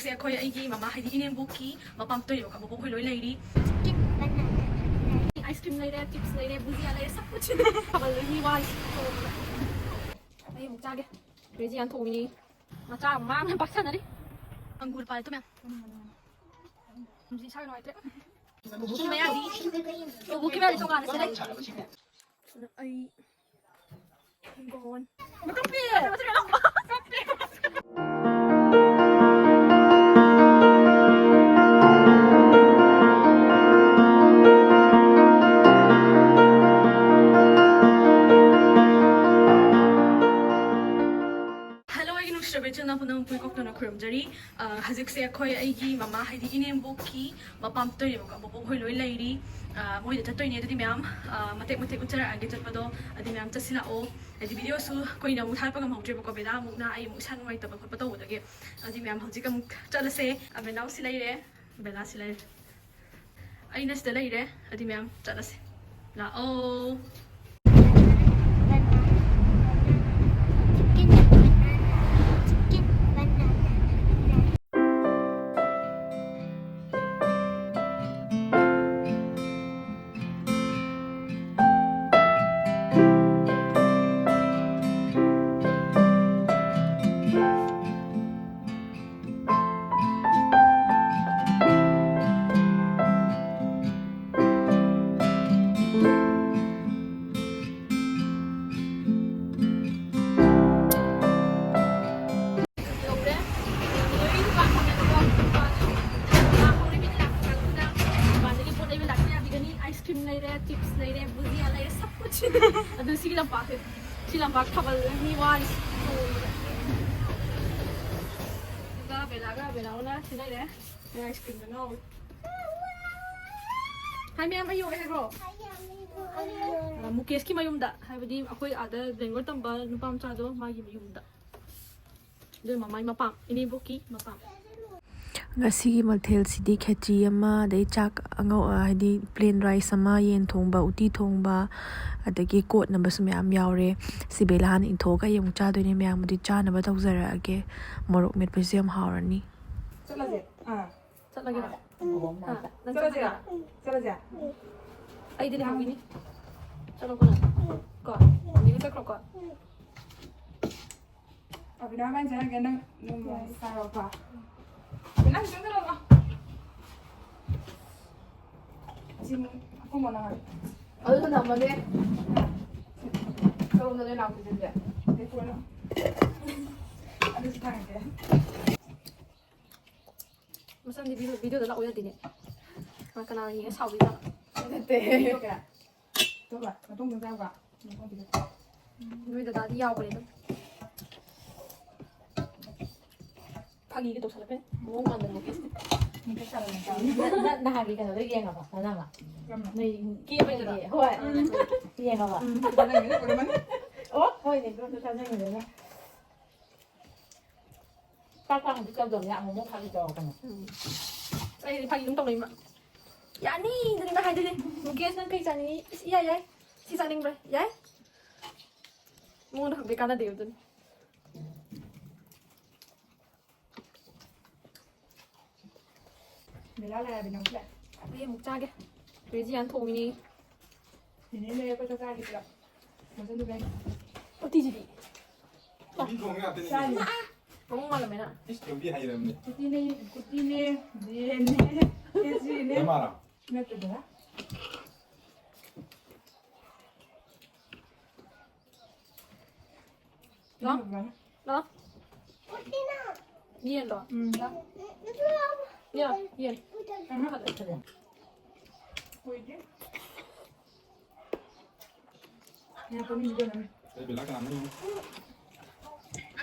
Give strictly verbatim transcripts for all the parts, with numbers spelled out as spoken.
ꯁꯦ ꯑꯩꯈꯣꯏ ꯑꯩꯒꯤ ꯃꯃꯥ ꯍꯥꯏꯗꯤ ꯏꯅꯦꯝꯕꯣꯛꯀꯤ ꯃꯄꯥꯝ ꯇꯣꯏꯔꯦꯕꯀꯣ, ꯕꯣꯕꯣꯛ ꯍꯣꯏ ꯂꯣꯏ ꯂꯩꯔꯤ꯫ ꯑꯥꯏꯁ ꯀ꯭ꯔꯤꯝ ꯂꯩꯔꯦ, ꯆꯤꯞꯁ ꯂꯩꯔꯦ, ꯚꯨꯖꯤꯌꯥ ꯂꯩꯔꯦ, ꯁꯕ ꯀꯨꯆ꯫ ꯕꯕꯜ ꯂꯣꯏ ꯋꯥꯏ꯫ ꯑꯩ ꯑꯃꯨꯛ ꯆꯥꯒꯦ꯫ ꯀ꯭ꯔꯦꯖꯤ ꯌꯥꯝ ꯊꯣꯡꯉꯤ꯫ ꯃꯆꯥ ꯑꯃ ꯃꯥꯡꯅ ꯄꯥꯛꯁꯟꯅꯔꯤ꯫ ꯑꯪꯒꯨꯔ ꯄꯥꯜꯂꯦ ꯃꯌꯥꯝ꯫ ꯁꯤ ꯏꯁꯥ ꯅꯨꯡꯉꯥꯏꯇ꯭ꯔꯦ꯫ ꯕꯣꯕꯣꯛꯀꯤ ꯃꯌꯥꯗꯤ, ꯕꯣꯕꯣꯛꯀꯤ ꯃꯌꯥꯗꯤ ꯇꯣꯉꯥꯟꯅ ꯁꯤꯜꯂꯦ꯫ ꯑꯩ ꯒꯣꯟ꯫ Hello, ꯑꯩꯒꯤ ꯅꯨꯡꯁꯤꯔꯕ ꯏꯆꯤꯜ ꯏꯅꯥꯎ ꯄꯨꯝꯅꯃꯛꯄꯨ ꯏꯀꯣꯛꯇꯅ ꯈꯨꯔꯨꯝꯖꯔꯤ꯫ ꯑ, ꯍꯧꯖꯤꯛꯁꯦ ꯑꯩꯈꯣꯏ ꯑꯩꯒꯤ ꯃꯃꯥ ꯍꯥꯏꯗꯤ ꯏꯅꯦꯝꯕꯣꯛꯀꯤ ꯃꯄꯥꯝ ꯇꯣꯏꯔꯦꯕꯀꯣ, ꯕꯣꯕꯣꯛ ꯍꯣꯏ ꯂꯣꯏ ꯂꯩꯔꯤ꯫ ꯑ, ꯃꯣꯏꯗ ꯆꯠꯇꯣꯏꯅꯦ꯫ ꯑꯗꯨꯗꯤ ꯃꯌꯥꯝ, ꯑ, ꯃꯇꯦꯛ ꯃꯇꯦꯛ ꯎꯠꯆꯔꯛꯑꯒꯦ ꯆꯠꯄꯗꯣ꯫ ꯑꯗꯨꯗꯤ ꯃꯌꯥꯝ ꯆꯠꯁꯤꯜꯂꯛꯑꯣ꯫ ꯍꯥꯏꯗꯤ ꯚꯤꯗꯤꯑꯣꯁꯨ ꯀꯨꯏꯅ ꯑꯃꯨꯛ ꯊꯥꯒꯠꯄ ꯉꯝꯍꯧꯗ꯭ꯔꯦꯕꯀꯣ, ꯕꯦꯂꯥ ꯑꯃꯨꯛꯅ ꯑꯩ ꯑꯃꯨꯛ ꯏꯁꯥ ꯅꯨꯡꯉꯥꯏꯇꯕ ꯈꯣꯠꯄ ꯇꯧꯕꯗꯒꯤ꯫ ꯑꯗꯨꯗꯤ ꯃꯌꯥꯝ ꯍꯧꯖꯤꯛ ꯑꯃꯨꯛ ꯆꯠꯂꯁꯦ꯫ ꯑ, ꯕꯦꯂꯥꯁꯤ ꯂꯩꯔꯦ꯫ ꯕꯦꯂꯥꯁꯤ ꯂꯩꯔꯦ꯫ ꯑꯩꯅ ꯁꯤꯗ ꯂꯩꯔꯦ꯫ ꯑꯗꯨꯗꯤ ꯃꯌꯥꯝ ꯆꯠꯂꯁꯦ꯫ ꯂꯥꯛꯑꯣ꯫ ꯌꯧꯔꯦ꯫ ꯂꯣꯏ ꯗꯨꯀꯥꯟ ꯐꯝꯃꯦꯕꯀꯣ꯫ ꯗꯨꯀꯥꯟ ꯍꯧꯔꯤꯕꯅꯤ ꯂꯥꯛꯄ ꯀꯥꯡꯕꯨꯅ ꯗꯨꯀꯥꯟꯗꯒꯤ ꯄꯣꯠ ꯂꯩꯕ ꯂꯥꯛꯄ ꯌꯥꯕꯤꯒꯅꯤ꯫ ꯑꯥꯏꯁ ꯀ꯭ꯔꯤꯝ ꯂꯩꯔꯦ, ꯆꯤꯞꯁ ꯂꯩꯔꯦ, ꯚꯨꯖꯤꯌꯥ ꯂꯩꯔꯦ, ꯁꯕ ꯀꯨꯆ꯫ ꯑꯗꯨ ꯁꯤꯒꯤ ꯂꯝꯄꯥꯛꯁꯦ, ꯁꯤ ꯂꯝꯄꯥꯛ ꯊꯥꯕꯜ ꯃꯤ ꯋꯥꯔꯤ꯫ ꯑꯗꯨꯒ ꯕꯦꯂꯥꯒ ꯕꯦꯂꯥꯒꯅ ꯁꯤ ꯂꯩꯔꯦ꯫ ꯑꯥꯏꯁ ꯀ꯭ꯔꯤꯝꯗ ꯉꯥꯎꯔꯦ꯫ ꯍꯥꯏ ꯃꯌꯥꯝ, ꯑꯩ ꯌꯧꯔꯦ ꯍꯥꯏꯕ꯭ꯔꯣ? ꯑ, ꯃꯨꯀꯦꯁꯀꯤ ꯃꯌꯨꯝꯗ, ꯍꯥꯏꯕꯗꯤ ꯑꯩꯈꯣꯏ ꯑꯥꯗ ꯕꯦꯡꯒ꯭ꯂꯣꯔ ꯇꯝꯕ ꯅꯨꯄꯥ ꯃꯆꯥꯗꯣ, ꯃꯥꯒꯤ ꯃꯌꯨꯝꯗ꯫ ꯑꯗꯨ ꯃꯃꯥꯏ ꯃꯄꯥꯝ, ꯏꯅꯦꯕꯣꯛꯀꯤ ꯃꯄꯥꯝ꯫ ꯉꯁꯤꯒꯤ ꯃꯊꯦꯜꯁꯤꯗꯤ ꯈꯦꯆꯤ ꯑꯃ, ꯑꯗꯩ ꯆꯥꯛ ꯑꯉꯧ-, ꯑ, ꯍꯥꯏꯗꯤ plain rice ꯑꯃ, ꯌꯦꯟ ꯊꯣꯡꯕ, ꯎꯇꯤ ꯊꯣꯡꯕ, ꯑꯗꯒꯤ ꯀꯣꯠꯅꯕꯁꯨ ꯃꯌꯥꯝ ꯌꯥꯎꯔꯦ꯫ ꯁꯤ ꯕꯦꯂꯥꯅ ꯏꯟꯊꯣꯛꯑꯒ ꯑꯩ ꯑꯃꯨꯛ ꯆꯥꯗꯣꯏꯅꯦ꯫ ꯃꯌꯥꯝꯕꯨꯗꯤ ꯆꯥꯅꯕ ꯇꯧꯖꯔꯛꯑꯒꯦ꯫ ꯃꯣꯔꯣꯛ ꯃꯦꯠꯄꯁꯨ ꯌꯥꯝ ꯍꯥꯎꯔꯅꯤ꯫ ꯆꯠꯂꯁꯦ꯫ ꯑꯥ꯫ ꯆꯠꯂꯒꯦ꯫ ꯑꯥ, ꯅꯪ ꯆꯠꯂꯁꯦ꯫ ꯆꯠꯂꯒꯦ? ꯆꯠꯂꯁꯦ꯫ ꯑꯩꯗꯤ ꯂꯩꯍꯧꯈꯤꯅꯤ꯫ ꯆꯠꯂꯣꯀꯣ ꯅꯪ꯫ ꯀꯣ? ꯃꯤꯅ ꯆꯠꯈ꯭ꯔꯣꯀꯣ꯫ ꯑꯕꯤꯅꯥ ꯏꯕꯥꯅꯤ ꯆꯠꯂꯒꯦ, ꯅꯪ, ꯅꯪ ꯆꯥꯔꯣꯀꯣ꯫ ꯅꯪ ꯆꯪꯁꯤꯜꯂꯛꯑꯣ꯫ ꯁꯤ ꯑꯩꯈꯣꯏ ꯃꯣꯅꯥ ꯍꯣꯏ꯫ ꯑꯗꯨꯁꯨ ꯊꯝꯃꯒꯦ꯫ ꯀꯔꯣꯝꯗꯅꯣ ꯂꯥꯛꯇꯣꯏꯁꯤꯡꯁꯦ? ꯑꯗꯩ ꯄꯨꯔꯣ ꯂꯥꯛꯑꯣ꯫ ꯑꯗꯨꯁꯨ ꯊꯥꯡꯒꯦ꯫ ꯃꯁꯝꯗꯤ ꯚꯤꯗꯤꯑꯣ-, ꯚꯤꯗꯤꯑꯣꯗ ꯂꯥꯛꯑꯣ ꯌꯥꯗꯦꯅꯦ꯫ ꯃꯥ ꯀꯅꯥꯅ ꯌꯦꯡꯉ ꯁꯥꯎꯗꯣꯏꯖꯥꯠꯅꯣ? ꯅꯠꯇꯦ꯫ ꯚꯤꯗꯤꯑꯣ ꯀꯌꯥ? ꯑꯗꯨꯒ ꯃꯇꯨꯡꯗ ꯆꯥꯕ꯫ ꯅꯣꯏ ꯗꯗꯥꯗꯤ ꯌꯥꯎꯈ꯭ꯔꯦ ꯑꯗꯨꯝ꯫ ꯐꯥꯒꯤꯒ ꯇꯧꯁꯜꯂꯛꯀꯅꯤ꯫ ꯃꯑꯣꯡ ꯃꯥꯟꯗꯅ꯫ ꯅ-, ꯅ-, ꯅꯍꯥꯟꯒꯤ ꯀꯩꯅꯣꯗꯣ ꯌꯦꯡꯉꯕ? ꯅꯅꯥꯃ? ꯀꯔꯝꯕ? ꯅꯣꯏ ꯀꯦꯕꯒꯤ? ꯍꯣꯏ꯫ ꯎꯝ꯫ ꯌꯦꯡꯉꯕ? ꯎꯝ꯫ ꯑꯣ, ꯍꯣꯏꯅꯦ, ꯒ꯭ꯔꯨꯞꯇ ꯊꯥꯖꯟꯈꯤꯕꯅꯦ꯫ ꯆꯥꯛ ꯂꯥꯝꯕꯗꯤ ꯇꯧꯗꯕꯅꯦ, ꯑꯃꯨꯛ ꯑꯃꯨꯛ ꯐꯥꯒꯤ ꯇꯧꯔꯛꯀꯅꯤ꯫ ꯎꯝ꯫ ꯑꯩꯗꯤ ꯐꯥꯒꯤ ꯑꯗꯨꯝ ꯇꯧꯅꯩꯕ꯫ ꯌꯥꯅꯤ! ꯑꯗꯨꯅꯦ ꯃꯥ ꯍꯥꯏꯗꯣꯏꯅꯦ꯫ ꯃꯨꯀꯦꯁ, ꯅꯪ ꯀꯩ ꯆꯥꯅꯤꯡꯉꯤ? ꯏꯁ, ꯏꯌꯥ ꯌꯥꯏ꯫ ꯁꯤ ꯆꯥꯅꯤꯡꯕ꯭ꯔꯥ? ꯌꯥꯏ? ꯃꯉꯣꯟꯗ ꯍꯪꯕꯩ ꯀꯥꯟꯅꯗꯦꯕ ꯑꯗꯨꯅ꯫ ꯕꯦꯂꯥ ꯂꯥꯛꯑꯦ, ꯕꯦꯂꯥ ꯂꯥꯛꯑꯦ꯫ ꯑꯩ ꯑꯃꯨꯛ ꯆꯥꯒꯦ꯫ ꯔꯦꯖꯤꯌꯥꯟ ꯊꯣꯡꯉꯤꯅꯦ꯫ ꯅꯦꯅꯦ ꯂꯩꯔꯛꯄ ꯆꯥꯛ ꯆꯥꯒꯦ ꯁꯤꯗ꯫ ꯃꯆꯟꯗꯨꯒ ꯑꯩꯅ꯫ ꯎꯇꯤꯁꯤꯗꯤ? ꯃꯤ ꯊꯣꯡ ꯉꯥꯛꯇꯅꯤ꯫ ꯆꯥꯅꯤ꯫ ꯃꯑꯣꯡ ꯃꯥꯜꯂꯝꯃꯦꯅ꯫ ꯏꯁ, ꯊꯣꯡꯕꯤ ꯍꯩꯔꯝꯅꯤ꯫ ꯎꯇꯤꯅꯦ, ꯎꯇꯤꯅꯦ, ꯌꯦꯟꯅꯦ, ꯈꯦꯆ꯭ꯔꯤꯅꯦ꯫ ꯅꯃꯥꯔꯣ? ꯅꯠꯇꯦꯗ꯫ ꯂꯥꯛꯑꯣ꯫ ꯂꯥꯛꯑꯣ꯫ ꯌꯦꯟꯂꯣ? ꯎꯝ꯫ ꯌꯦꯟ, ꯌꯦꯟ꯫ ꯑꯩ ꯕꯦꯂꯥ ꯀꯅꯥꯅꯣ?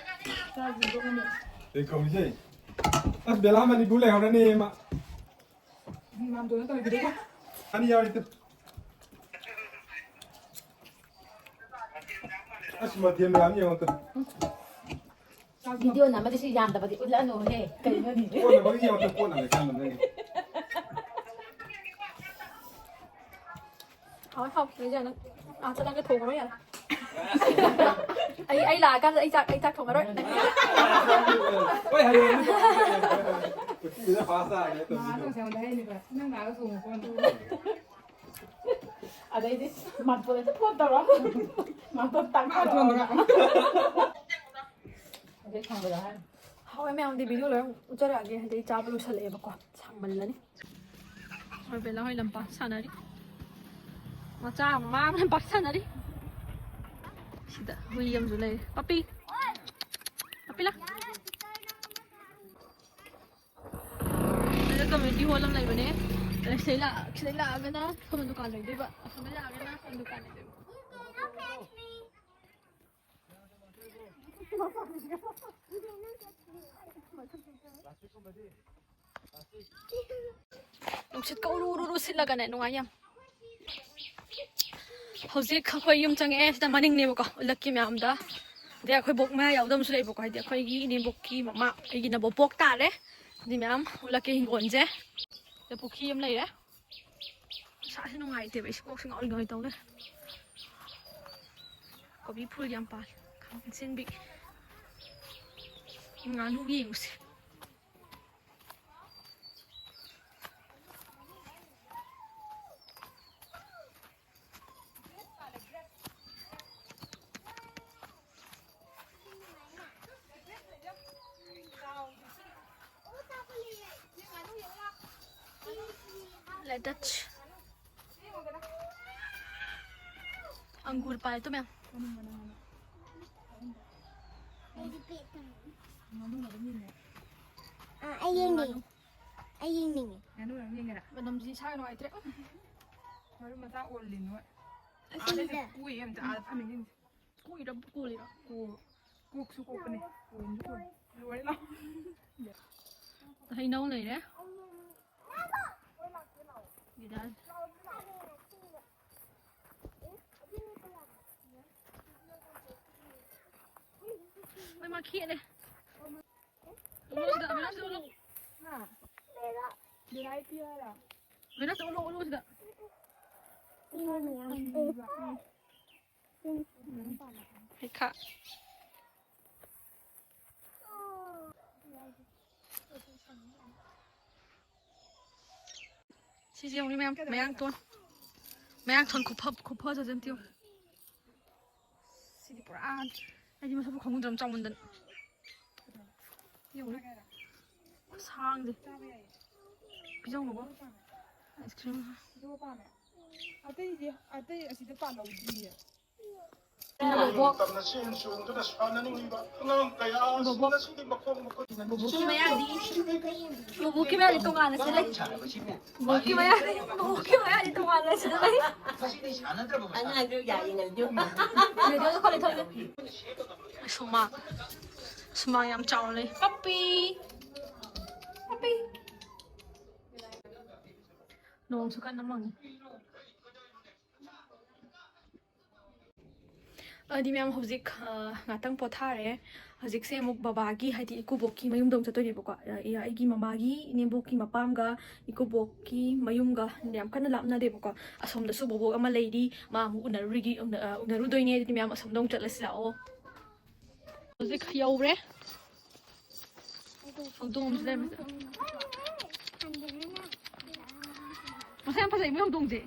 ꯀꯩ ꯀꯧꯔꯤꯁꯦ? ꯑꯁ, ꯕꯦꯂꯥ ꯃꯅꯤꯄꯨꯔ ꯂꯩꯍꯧꯔꯅꯤ ꯃꯥ꯫ ꯃꯥꯝꯇꯣꯟꯅ ꯇꯧꯔꯤꯗꯨꯕꯨ꯫ ꯑꯅꯤ ꯌꯥꯎꯔꯤ ꯇꯨ꯫ ꯑꯁ, ꯃꯊꯦꯜ ꯃꯌꯥꯝ ꯌꯦꯡꯉꯣ ꯇꯨ꯫ ꯚꯤꯗꯤꯑꯣ ꯅꯝꯕꯗꯤ ꯁꯤ ꯌꯥꯝꯗꯕꯗꯤ ꯎꯠꯂꯛꯑꯅꯨꯍꯦ꯫ ꯀꯩꯅꯣꯅꯦ? ꯀꯣꯟꯅꯕꯒꯤ ꯌꯦꯡꯉꯣ ꯇꯨ, ꯀꯣꯟꯅꯕꯒꯤ ꯆꯥꯅꯕꯒꯤ꯫ ꯍꯥꯎꯋꯦ, ꯍꯥꯎꯋꯦ, ꯂꯩꯖꯅꯨ꯫ ꯑꯥ, ꯆꯠꯂꯒ ꯊꯣꯡꯉꯔꯣꯏ ꯌꯥꯔꯦ꯫ ꯑꯩ, ꯑꯩ ꯂꯥꯛꯑꯀꯥꯟꯗ ꯑꯩ ꯆꯥꯛ, ꯑꯩ ꯆꯥꯛ ꯊꯣꯡꯉꯔꯣꯏ꯫ ꯍꯣꯏ, ꯍꯌꯦꯡ꯫ ꯁꯤꯗ ꯐꯥꯁ ꯇꯥꯔꯒꯦ ꯇꯧꯔꯤꯁꯦ꯫ ꯃꯥꯗꯣ ꯉꯁꯥꯏ ꯍꯥꯏꯅꯤꯀꯣ, ꯅꯪ ꯂꯥꯛꯑꯒ ꯊꯣꯡꯉꯨꯀꯣ꯫ ꯑꯗꯩꯗꯤ ꯃꯥꯝꯇꯣꯟꯗ ꯐꯣꯟ ꯇꯧꯔꯣ꯫ ꯃꯥꯝꯇꯣꯟ ꯇꯥꯛꯊꯔꯣ꯫ ꯑꯗꯩ ꯊꯥꯡꯒꯠꯂꯣ ꯍꯥꯏꯔꯣ꯫ ꯍꯥꯎꯋꯦ ꯃꯌꯥꯝꯗꯤ, ꯚꯤꯗꯤꯑꯣ ꯂꯣꯏ ꯎꯠꯆꯔꯛꯑꯒꯦ꯫ ꯍꯥꯏꯗꯤ ꯑꯩ ꯆꯥꯕ ꯂꯣꯏꯁꯜꯂꯛꯑꯦꯕꯀꯣ, ꯁꯥꯡꯃꯜꯂꯅꯤ꯫ ꯍꯣꯏ, ꯕꯦꯂꯥ ꯍꯣꯏ ꯂꯝꯄꯥꯛ ꯁꯥꯟꯅꯔꯤ꯫ ꯃꯆꯥ ꯃꯃꯥ ꯑꯃ ꯂꯝꯄꯥꯛ ꯁꯥꯟꯅꯔꯤ꯫ ꯁꯤꯗ ꯍꯨꯏ ꯑꯃꯁꯨ ꯂꯩꯔꯦ꯫ ꯄꯄꯤ꯫ ꯄꯄꯤ ꯂꯥ꯫ ꯁꯤꯗ ꯀꯝꯃ꯭ꯌꯨꯅꯤꯇꯤ ꯍꯣꯜ ꯑꯃ ꯂꯩꯕꯅꯦ꯫ ꯁꯤꯗꯩ ꯂꯥꯛ-, ꯁꯤꯗꯩ ꯂꯥꯛꯑꯒꯅ ꯁꯣꯝꯗ ꯗꯨꯀꯥꯟ ꯂꯩꯗꯣꯏꯕ꯫ ꯑꯁꯣꯝꯗ ꯂꯥꯛꯑꯒꯅ ꯁꯣꯝꯗ ꯗꯨꯀꯥꯟ ꯂꯩꯗꯣꯏꯕ꯫ ꯅꯨꯡꯁꯤꯠꯀ ꯎꯔꯨ ꯎꯔꯨ ꯎꯔꯨ ꯁꯤꯠꯂꯒꯅꯦ, ꯅꯨꯡꯉꯥꯏ ꯌꯥꯝ꯫ ꯍꯧꯖꯤꯛ ꯑꯩꯈꯣꯏ ꯌꯨꯝ ꯆꯪꯉꯛꯑꯦ꯫ ꯁꯤꯗ ꯃꯅꯤꯡꯅꯦꯕꯀꯣ, ꯎꯂꯛꯀꯤ ꯃꯌꯥꯝꯗ꯫ ꯑꯗꯩ ꯑꯩꯈꯣꯏ ꯕꯣꯛ ꯃꯌꯥ ꯌꯥꯎꯗꯕꯁꯨ ꯂꯩꯕꯀꯣ, ꯍꯥꯏꯗꯤ ꯑꯩꯈꯣꯏꯒꯤ ꯏꯅꯦꯕꯣꯛꯀꯤ ꯃꯃꯥ, ꯑꯩꯒꯤ ꯅꯕꯣꯛꯄꯣꯛ ꯇꯥꯔꯦ꯫ ꯑꯗꯨꯗꯤ ꯃꯌꯥꯝ ꯎꯂꯛꯀꯤ ꯍꯤꯡꯒꯣꯜꯁꯦ꯫ ꯁꯤꯗ ꯄꯨꯈ꯭ꯔꯤ ꯑꯃ ꯂꯩꯔꯦ꯫ ꯏꯁꯥꯁꯦ ꯅꯨꯡꯉꯥꯏꯇꯦꯕ, ꯑꯩꯁꯦ ꯀꯣꯛꯁꯦ ꯉꯥꯎꯔꯤ ꯉꯥꯎꯔꯤ ꯇꯧ ꯂꯩꯔꯦ꯫ ꯀꯣꯕꯤ ꯐꯨꯜ ꯌꯥꯝ ꯄꯥꯜꯂꯦ, ꯈꯥꯃꯦꯟ ꯑꯁꯤꯟꯕꯤ꯫ ꯉꯥꯅꯨ ꯌꯦꯡꯉꯨꯁꯦ꯫ Let's ꯑꯪꯒꯨꯔ ꯄꯥꯜꯂꯦ ꯇꯨ ꯃꯌꯥꯝ꯫ ꯑꯩꯗꯤ ꯄꯦꯠ ꯇꯧꯔꯦ꯫ ꯑꯥ, ꯑꯩ ꯌꯦꯡꯅꯤꯡꯉꯤ꯫ ꯑꯩ ꯌꯦꯡꯅꯤꯡꯉꯤ꯫ ꯉꯥꯅꯨ ꯌꯥꯝ ꯌꯦꯡꯉꯦꯔꯥ? ꯃꯅꯝꯁꯤ ꯏꯁꯥ ꯅꯨꯡꯉꯥꯏꯇ꯭ꯔꯦ꯫ ꯃꯔꯨ ꯃꯆꯥ ꯑꯣꯜꯂꯤ ꯅꯣꯏ꯫ ꯑꯁꯤꯗ꯫ ꯑꯥꯗꯗꯤ ꯀꯣꯏ ꯑꯝꯇ ꯑꯥꯗ ꯐꯝꯃꯤꯁꯤꯡꯁꯦ꯫ ꯀꯣꯏꯔ ꯀꯣꯜꯂꯤꯔꯣ? ꯀꯣ-, ꯀꯣꯛꯁꯨ ꯀꯣꯛꯄꯅꯦ꯫ ꯀꯣꯟꯁꯨ ꯀꯣꯟ-, ꯂꯣꯏꯔꯦ ꯂꯥꯎ꯫ ꯍꯩꯅꯧ ꯂꯩꯔꯦ꯫ ꯒꯤꯗꯥꯟ꯫ ꯃꯣꯏ ꯃꯥ ꯈꯦꯠꯂꯦ꯫ ꯎꯠꯂꯣ ꯁꯤꯗ, ꯃꯤꯔꯥꯁꯇ ꯎꯠꯂꯣ꯫ ꯍꯥ? ꯚꯦꯔꯥꯏꯇꯤ ꯍꯥꯏꯔꯣ? ꯃꯤꯔꯥꯁꯇ ꯎꯠꯂꯣ, ꯎꯠꯂꯣ ꯁꯤꯗ꯫ ꯍꯩꯈꯥ꯫ ꯁꯤꯁꯦ ꯌꯦꯡꯉꯨꯅꯦ ꯃꯌꯥꯝ, ꯃꯌꯥꯡꯊꯣꯟ꯫ ꯃꯌꯥꯡꯊꯣꯟ ꯈꯨꯐ-, ꯈꯨꯐꯖꯁꯦ ꯑꯝꯇ ꯌꯦꯡꯉꯨ꯫ ꯁꯤꯗꯤ ꯄꯨꯔꯥ ꯑꯩꯗꯤ ꯃꯁꯛꯄꯨ ꯈꯪꯉꯨꯗ꯭ꯔꯕ ꯆꯥꯎꯃꯟꯗꯅ꯫ ꯌꯦꯡꯉꯨꯅꯦ꯫ ꯈꯨꯁꯥꯡꯁꯦ꯫ ꯄꯤꯖꯧꯅꯨꯀꯣ꯫ Ice cream. ꯑꯇꯩꯗꯤ, ꯑꯇꯩ ꯑꯁꯤꯗ ꯄꯥꯜꯍꯧꯗ꯭ꯔꯤꯌꯦ꯫ ꯕꯣꯕꯣꯛ꯫ ꯕꯣꯕꯣꯛꯀꯤ ꯃꯌꯥꯗꯤ, ꯕꯣꯕꯣꯛꯀꯤ ꯃꯌꯥꯗꯤ ꯇꯣꯉꯥꯟꯅ ꯁꯤꯜꯂꯦ꯫ ꯕꯣꯕꯣꯛꯀꯤ ꯃꯌꯥꯗꯤ, ꯕꯣꯕꯣꯛꯀꯤ ꯃꯌꯥꯗꯤ ꯇꯣꯉꯥꯟꯅ ꯁꯤꯜꯂꯦ꯫ ꯑꯉꯥꯡꯗꯣ ꯌꯥꯏꯌꯦ, ꯉꯥꯏꯗꯣ꯫ ꯔꯦꯗꯤꯑꯣꯗ ꯈꯣꯠꯂꯦ ꯊꯣꯛꯂꯦ꯫ ꯁꯨꯃꯥꯡ, ꯁꯨꯃꯥꯡ ꯌꯥꯝ ꯆꯥꯎꯅ ꯂꯩ꯫ ꯄꯞꯄꯤ, ꯄꯞꯄꯤ꯫ ꯅꯣꯡꯁꯨ ꯀꯟꯅ ꯃꯪꯉꯤ꯫ ꯑꯗꯨꯗꯤ ꯃꯌꯥꯝ ꯍꯧꯖꯤꯛ, ꯑ, ꯉꯥꯛꯇꯪ ꯄꯣꯊꯥꯔꯦ꯫ ꯍꯧꯖꯤꯛꯁꯦ ꯑꯃꯨꯛ ꯕꯕꯥꯒꯤ, ꯍꯥꯏꯗꯤ ꯏꯀꯨꯕꯣꯛꯀꯤ ꯃꯌꯨꯝꯗ ꯑꯃꯨꯛ ꯆꯠꯇꯣꯏꯅꯦꯕꯀꯣ꯫ ꯑ, ꯑꯩꯒꯤ ꯃꯃꯥꯒꯤ ꯏꯅꯦꯝꯕꯣꯛꯀꯤ ꯃꯄꯥꯝꯒ ꯏꯀꯨꯕꯣꯛꯀꯤ ꯃꯌꯨꯝꯒ ꯌꯥꯝ ꯀꯟꯅ ꯂꯥꯞꯅꯗꯦꯕꯀꯣ꯫ ꯑꯁꯣꯝꯗꯁꯨ ꯕꯣꯕꯣꯛ ꯑꯃ ꯂꯩꯔꯤ, ꯃꯥ ꯑꯃꯨꯛ ꯎꯅꯔꯨꯔꯤꯒꯦ, ꯎꯅ-, ꯑ, ꯎꯅꯔꯨꯗꯣꯏꯅꯦ꯫ ꯑꯗꯨꯗꯤ ꯃꯌꯥꯝ ꯑꯁꯣꯝꯗ ꯑꯃꯨꯛ ꯆꯠꯂꯁꯤ ꯂꯥꯛꯑꯣ꯫ ꯍꯧꯖꯤꯛ ꯌꯧꯔꯦ꯫ ꯍꯧꯗꯣꯡ ꯑꯃꯁꯨ ꯂꯩꯔꯝꯃꯦ꯫ ꯃꯁꯛ ꯌꯥꯝ ꯐꯖꯩ ꯃꯣꯏ ꯍꯧꯗꯣꯡꯁꯦ꯫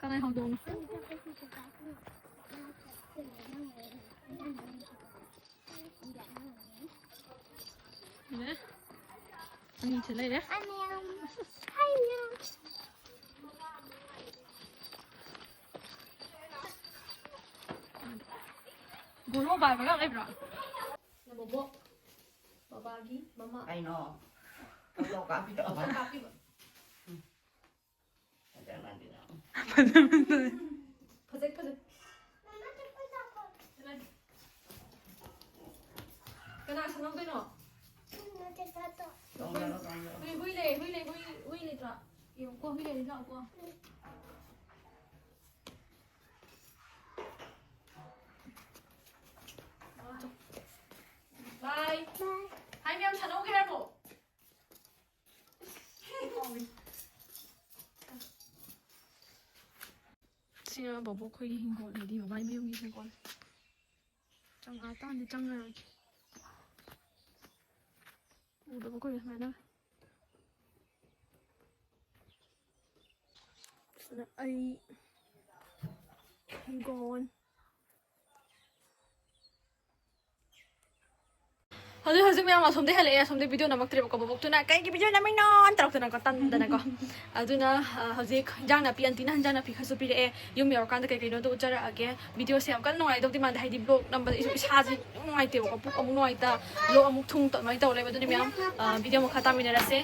ꯀꯅꯥꯏ ꯍꯧꯗꯣꯡꯅꯣ? ꯂꯩꯔꯦ꯫ ꯑꯅꯤꯁꯨ ꯂꯩꯔꯦ꯫ ꯒꯣꯔꯣ ꯄꯥꯏꯕꯒ ꯂꯩꯕ꯭ꯔꯣ? ꯕꯣꯕꯣꯛ꯫ ꯕꯕꯥꯒꯤ ꯃꯃꯥ꯫ ꯀꯩꯅꯣ? ꯐꯣꯇꯣ ꯀꯥꯞꯄꯤꯔꯣ? ꯐꯣꯇꯣ ꯀꯥꯞꯄꯤꯕ꯫ ꯐꯖꯃꯟꯗꯅ꯫ ꯐꯖꯩ, ꯐꯖꯩ꯫ ꯀꯅꯥ ꯁꯥꯟꯅꯧꯗꯣꯏꯅꯣ? ꯇꯣꯡꯖꯔꯣ, ꯇꯣꯡꯖꯔꯣ꯫ ꯍꯨꯏ, ꯍꯨꯏ ꯂꯩ, ꯍꯨꯏ ꯂꯩ, ꯍꯨꯏ, ꯍꯨꯏ ꯂꯩꯇ꯭ꯔꯣ? ꯌꯦꯡꯉꯨꯀꯣ, ꯍꯨꯏ ꯂꯩꯔꯗꯤ ꯂꯥꯛꯎꯀꯣ꯫ ꯕꯥꯏ꯫ ꯍꯥꯏ ꯃꯌꯥꯝ ꯁꯥꯟꯅꯧꯒꯦ ꯍꯥꯏꯕ꯭ꯔꯣ? ꯁꯤꯅ ꯕꯣꯕꯣꯛ ꯈꯣꯏꯒꯤ ꯍꯤꯡꯒꯣꯜ, ꯍꯥꯏꯗꯤ ꯕꯕꯥꯏ ꯃꯌꯨꯝꯒꯤ ꯍꯤꯡꯒꯣꯜ꯫ ꯆꯪꯉꯛꯑꯀꯥꯟꯗꯤ ꯆꯪꯉꯔꯣꯏꯒꯦ꯫ ꯎꯗꯕ ꯀꯨꯏꯔꯦ ꯁꯨꯃꯥꯏꯅ꯫ ꯑꯩ ꯒꯣꯟ꯫ ꯍꯧꯖꯤꯛ ꯍꯧꯖꯤꯛ ꯃꯌꯥꯝ ꯑꯁꯣꯝꯗꯩ ꯍꯜꯂꯛꯑꯦ, ꯑꯁꯣꯝꯗꯩ ꯚꯤꯗꯤꯑꯣ ꯅꯝꯃꯛꯇ꯭ꯔꯦꯕꯀꯣ꯫ ꯕꯣꯕꯣꯛꯇꯨꯅ "ꯀꯩꯒꯤ ꯚꯤꯗꯤꯑꯣ ꯅꯝꯃꯤꯅꯣ?" ꯇꯧꯔꯛꯇꯅꯀꯣ, ꯇꯟꯗꯅꯀꯣ꯫ ꯑꯗꯨꯅ, ꯑ, ꯍꯧꯖꯤꯛ ꯍꯤꯟꯖꯥꯡ ꯅꯥꯄꯤ, ꯑꯟꯇꯤꯅ ꯍꯤꯟꯖꯥꯡ ꯅꯥꯄꯤ ꯈꯔꯁꯨ ꯄꯤꯔꯛꯑꯦ꯫ ꯌꯨꯝ ꯌꯧꯔꯀꯥꯟꯗ ꯀꯩ ꯀꯩꯅꯣꯗꯣ ꯎꯠꯆꯔꯛꯑꯒꯦ꯫ ꯚꯤꯗꯤꯑꯣꯁꯦ ꯌꯥꯝ ꯀꯟꯅ ꯅꯨꯡꯉꯥꯏꯗꯧꯗꯤ ꯃꯥꯟꯗꯦ, ꯍꯥꯏꯗꯤ ꯚ꯭ꯂꯣꯒ ꯅꯝꯕꯗ ꯑꯩꯁꯨ ꯏꯁꯥꯁꯦ ꯌꯥꯝ ꯅꯨꯡꯉꯥꯏꯇꯦꯕꯀꯣ, ꯄꯨꯛ ꯑꯃꯨꯛ ꯅꯨꯡꯉꯥꯏꯇ, ꯚ꯭ꯂꯣꯒ ꯑꯃꯨꯛ ꯊꯨꯡ ꯑꯗꯨꯃꯥꯏꯅ ꯇꯧ ꯂꯩꯕ꯫ ꯑꯗꯨꯅ ꯃꯌꯥꯝ, ꯑ, ꯚꯤꯗꯤꯑꯣ ꯃꯈꯥ ꯇꯥꯃꯤꯟꯅꯔꯁꯦ꯫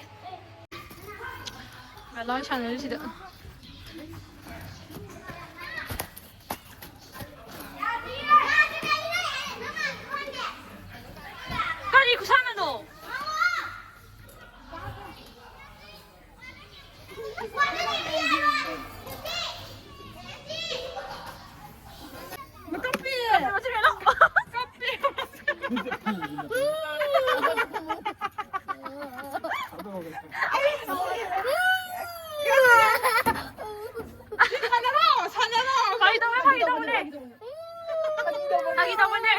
ꯂꯣꯏ ꯁꯥꯟꯅꯔꯤꯁꯤꯗ꯫ ꯀꯔꯤ ꯈꯨꯁꯥꯟꯅꯅꯣ? ꯐꯥꯒꯤ ꯇꯧꯕꯅꯦ, ꯐꯥꯒꯤ ꯇꯧꯕꯅꯦ꯫ ꯐꯥꯒꯤ ꯇꯧꯕꯅꯦ꯫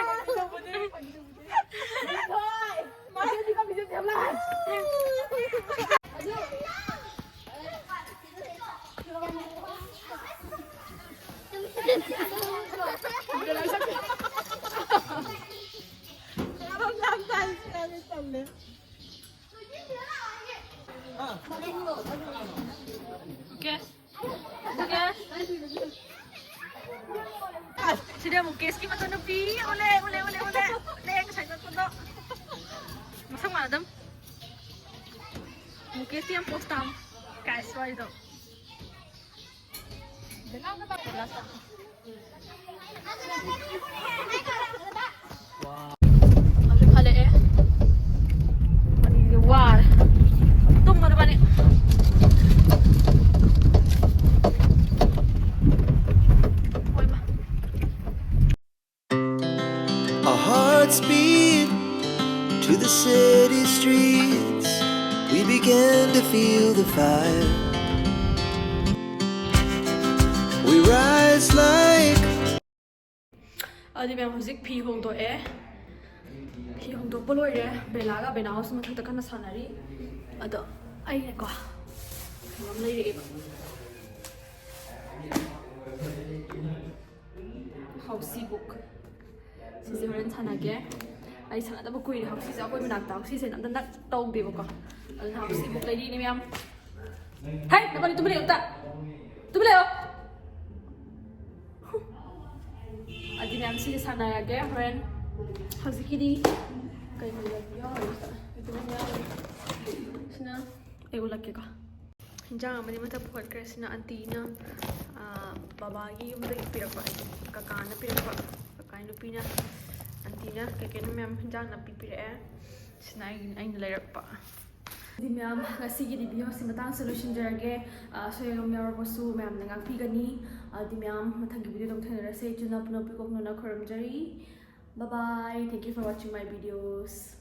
Okay. Okay. ꯁꯤꯗ ꯃꯨꯀꯦꯁꯀꯤ ꯃꯆꯥꯅꯨꯄꯤ꯫ ꯎꯂꯦ, ꯎꯂꯦ, ꯎꯂꯦ, ꯎꯂꯦ꯫ ꯎꯂꯦ, ꯉꯁꯥꯏ ꯆꯠꯄꯗꯣ꯫ ꯃꯁꯛ ꯃꯥꯟꯅꯗꯝ꯫ ꯃꯨꯀꯦꯁꯇꯤ ꯌꯥꯝ ꯄꯣꯁ ꯇꯥꯝ꯫ ꯀꯥꯏ ꯁ꯭ꯋꯥꯏꯗꯣ꯫ ꯍꯧꯖꯤꯛ ꯍꯜꯂꯛꯑꯦ꯫ ꯃꯅꯤꯗꯤ ꯋꯥꯔꯦ꯫ ꯇꯨꯝꯃꯗꯕꯅꯤ꯫ ꯍꯣꯏꯃ꯫ Our hearts beat to the city streets. We began to feel the fire. We rise like ꯑꯗꯨ ꯃꯌꯥꯝ ꯍꯧꯖꯤꯛ ꯐꯤ ꯍꯣꯡꯗꯣꯛꯑꯦ꯫ ꯐꯤ ꯍꯣꯡꯗꯣꯛꯄ ꯂꯣꯏꯔꯦ꯫ ꯕꯦꯂꯥꯒ ꯕꯦꯅꯥꯎꯁ ꯃꯊꯛꯇ ꯀꯟꯅ ꯁꯥꯟꯅꯔꯤ꯫ ꯑꯗꯣ ꯑꯩꯅꯀꯣ ꯀꯩꯅꯣꯝ ꯂꯩꯔꯛꯑꯦꯕ꯫ ꯍꯥꯎꯁꯤ ꯕꯨꯛ ꯁꯤꯁꯦ ꯍꯣꯔꯦꯟ ꯁꯥꯟꯅꯒꯦ꯫ ꯑꯩ ꯁꯥꯟꯅꯗꯕ ꯀꯨꯏꯔꯦ ꯍꯥꯎꯁꯤꯁꯦ꯫ ꯑꯩꯈꯣꯏ ꯃꯅꯥꯛꯇ ꯍꯥꯎꯁꯤꯁꯦ ꯑꯝꯇ ꯅꯛ ꯇꯧꯗꯦꯕꯀꯣ꯫ ꯑꯗꯨꯅ ꯍꯥꯎꯁꯤ ꯕꯨꯛ ꯂꯩꯔꯤꯅꯦ ꯃꯌꯥꯝ꯫ ꯍꯩ, ꯅꯕꯥꯅꯤ ꯇꯨꯃꯤꯟ ꯂꯩꯌꯨ ꯑꯝꯇ꯫ ꯇꯨꯃꯤꯟ ꯂꯩꯌꯣ꯫ ꯑꯗꯨ ꯃꯌꯥꯝ ꯁꯤꯁꯦ ꯁꯥꯟꯅꯔꯒꯦ ꯍꯣꯔꯦꯟ꯫ ꯍꯧꯖꯤꯛꯀꯤꯗꯤ ꯀꯩꯅꯣ ꯌꯥꯎꯔꯤ, ꯁꯤꯅ ꯑꯩ ꯎꯠꯂꯛꯀꯦꯀꯣ꯫ ꯍꯤꯟꯖꯥꯡ ꯑꯃꯗꯤ ꯃꯊꯛ ꯄꯨꯈꯠꯈ꯭ꯔꯦ꯫ ꯁꯤꯅ ꯑꯟꯇꯤꯅ, ꯑꯥ, ꯕꯕꯥꯒꯤ ꯌꯨꯝꯗꯒꯤ ꯄꯤꯔꯛꯄ, ꯍꯥꯏꯗꯤ ꯀꯀꯥꯅ ꯄꯤꯔꯛꯄ, ꯀꯀꯥꯒꯤ ꯅꯨꯄꯤꯅ, ꯑꯟꯇꯤꯅ ꯀꯩ ꯀꯩꯅꯣ ꯃꯌꯥꯝ ꯍꯤꯟꯖꯥꯡ ꯅꯥꯄꯤ ꯄꯤꯔꯛꯑꯦ꯫ ꯁꯤꯅ ꯑꯩꯒꯤ, ꯑꯩꯅ ꯂꯩꯔꯛꯄ꯫ ꯑꯗꯨꯗꯤ ꯃꯌꯥꯝ, ꯉꯁꯤꯒꯤꯗꯤ video ꯁꯤ ꯃꯇꯥꯡꯁꯤꯗ ꯂꯣꯏꯁꯤꯟꯖꯔꯒꯦ꯫ ꯑꯥ, ꯑꯁꯣꯏ ꯑꯉꯥꯝ ꯌꯥꯎꯔꯕꯁꯨ ꯃꯌꯥꯝꯅ ꯉꯥꯛꯄꯤꯒꯅꯤ꯫ ꯑꯗꯨꯗꯤ ꯃꯌꯥꯝ, ꯃꯊꯪꯒꯤ video ꯗ ꯑꯃꯨꯛ ꯊꯦꯡꯅꯔꯁꯦ꯫ ꯏꯆꯤꯟ ꯏꯅꯥꯎ ꯄꯨꯝꯅꯃꯛꯄꯨ ꯏꯀꯣꯛ ꯅꯣꯟꯅ ꯈꯨꯔꯨꯝꯖꯔꯤ꯫ Bye bye. Thank you for watching my videos.